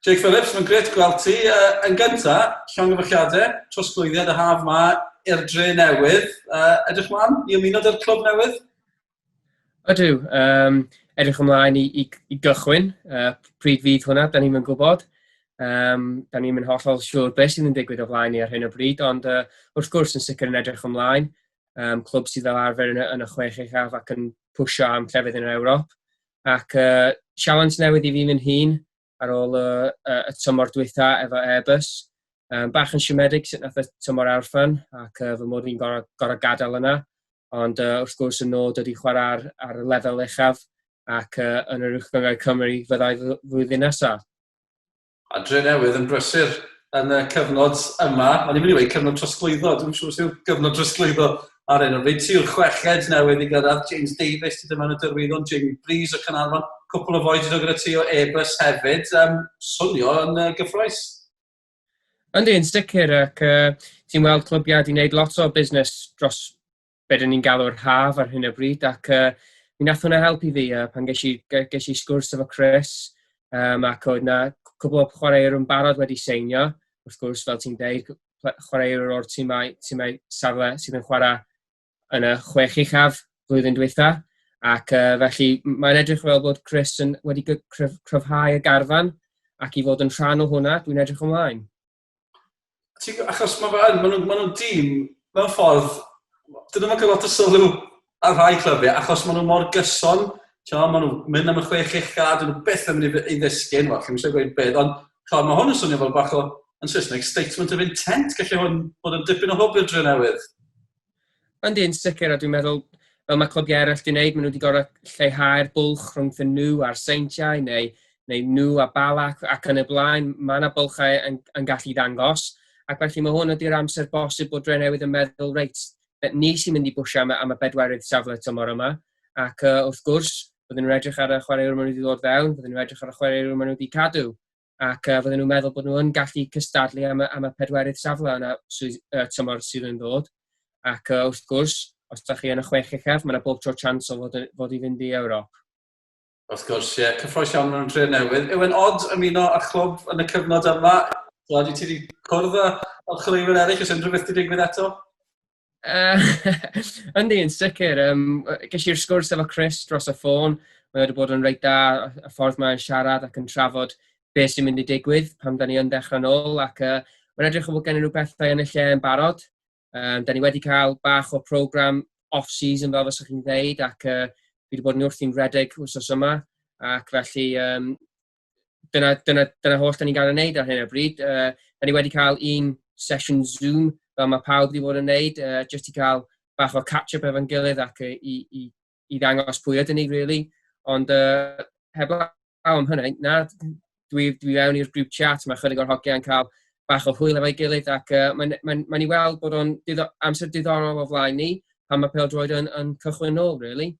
Jake Phillips, mae'n grêt gweld ti. Yn gynta, llongyfarchiadau, trosglwyddiad y haf ma i'r dre newydd. Edrych mlaen i ymuno 'da'r clwb newydd? Ydw, edrych ymlaen i gychwyn. Pryd fydd hwnna, da ni'm yn gwybod. Da ni'm yn hollol siŵr beth sydd yn digwydd o flaen ni ar hyn o bryd, ond wrth gwrs yn sicr yn edrych ymlaen. Clwb sydd fel arfer yn y chwech uchaf ac yn pwysio am llefydd yn yr Ewrop. Ac sialens newydd i fi fy hun ar ôl y tymor dwytha efo Airbus. Bach yn siomedig sut nath y tymor orffen ac fy mod i'n gorau gadael yna. Ond wrth gwrs y nod ydy chwarae ar y lefel uchaf ac yn yr Uwch Gynghrair Cymru fyddai flwyddyn nesaf. A Drenewydd yn brysur yn y cyfnod yma. O'n i'n mynd i weud cyfnod trosglwyddo, dwi'n siŵr sy'n gyfnod trosglwyddo ar hyn o bryd. Ti yw'r chweched newydd i gyrraedd, James Davies, ti ddim yn y Derwyddon, Jamie Breeze o Caernarfon, cwpl o fois gyda ti o Airbus hefyd. Swnio yn gyffroes. Yndi, yn sicr, ac ti'n weld clybiau wedi gwneud lot o busnes dros be dyn ni'n galw'r haf ar hyn o bryd, ac mi nath hwnna helpu fi pan ges i sgwrs efo Chris, ac oedd na cwbl o chwaraewyr yn barod wedi seinio, wrth gwrs, fel ti'n deud, chwaraewyr o'r tîmau safle sydd yn chwarae yn y chwech uchaf flwyddyn dwytha, ac felly mae'n edrych fel bod Chris wedi cryfhau y garfan, ac i fod yn rhan o hwnna, dwi'n edrych ymlaen. Achos mae fe yn, ma nhw'n dîm, mewn ffordd, dyn nhw'n cael lot o sylw ar rhai clybiau, achos maen nhw mor gyson. Maen nhw'n mynd am y chwech ucha, dyn nhw byth yn mynd i ddisgyn, wel, chi'n eisiau gweud beth, ond ch'mo, mae hwn yn swnio fel bach o, yn Saesneg, statement of intent, gallu hwn bod yn dipyn o hwb i'r Dre Newydd. Yndi, yn sicr, a dwi'n meddwl, fel mae clybiau eraill wedi wneud, maen nhw wedi gorfod lleihau'r bwlch rhwngthyn nhw a'r Seintiau, neu nhw a Bala ac yn y blaen. Mae yna bylchau yn gallu ddangos, ac felly mae hwn ydy'r amser bosib bod Drenewydd yn meddwl, reit, ni sy'n mynd i bwysio am y bedwerydd safle tymor yma, ac wrth gwrs, bydden nhw'n edrych ar y chwaraewyr maen nhw wedi dod fewn, bydden nhw'n edrych ar y chwaraewyr maen nhw wedi cadw, ac fydden nhw'n meddwl bod nhw yn gallu cystadlu am y pedwerydd safle yna tymor sydd yn dod. Ac wrth gwrs, os da chi yn y chwech uchaf, mae yna bob tro chance o fod i fynd i Ewrop. Wrth gwrs, ie. Cyffroes iawn mewn Dre Newydd. Yw e'n od ymuno â chlwb yn y cyfnod yma? Ydy ti wedi cwrdd â chwaraewyr eraill, oes unrhyw beth wedi digwydd eto? Yndi, yn sicr. Ges i'r sgwrs efo Chris dros y ffôn. Mae wedi bod yn reit da y ffordd mae'n siarad ac yn trafod beth sy'n mynd i digwydd pan da ni yn dechrau nôl. Ac mae'n edrych o fod gen nhw bethau yn y lle yn barod. Da ni wedi cael bach o program off-season fel fyswch chi'n dweud, ac fi wedi bod yn wrthi'n redeg wythnos yma. Ac felly dyna holl da ni'n gael ei wneud ar hyn o bryd. Da ni wedi cael un sesiwn Zoom fel mae pawb wedi bod yn wneud, just i cael bach o catch-up efo'n gilydd ac i ddangos pwy ydyn ni, really. Ond heblaw am hynny, na, dwi fewn i'r group chat, mae chydig o'r hogiau yn cael bach o hwyl efo'i gilydd ac mae'n mae i weld bod o'n amser diddorol o flaen ni pan mae pêl-droed yn cychwyn nôl, really.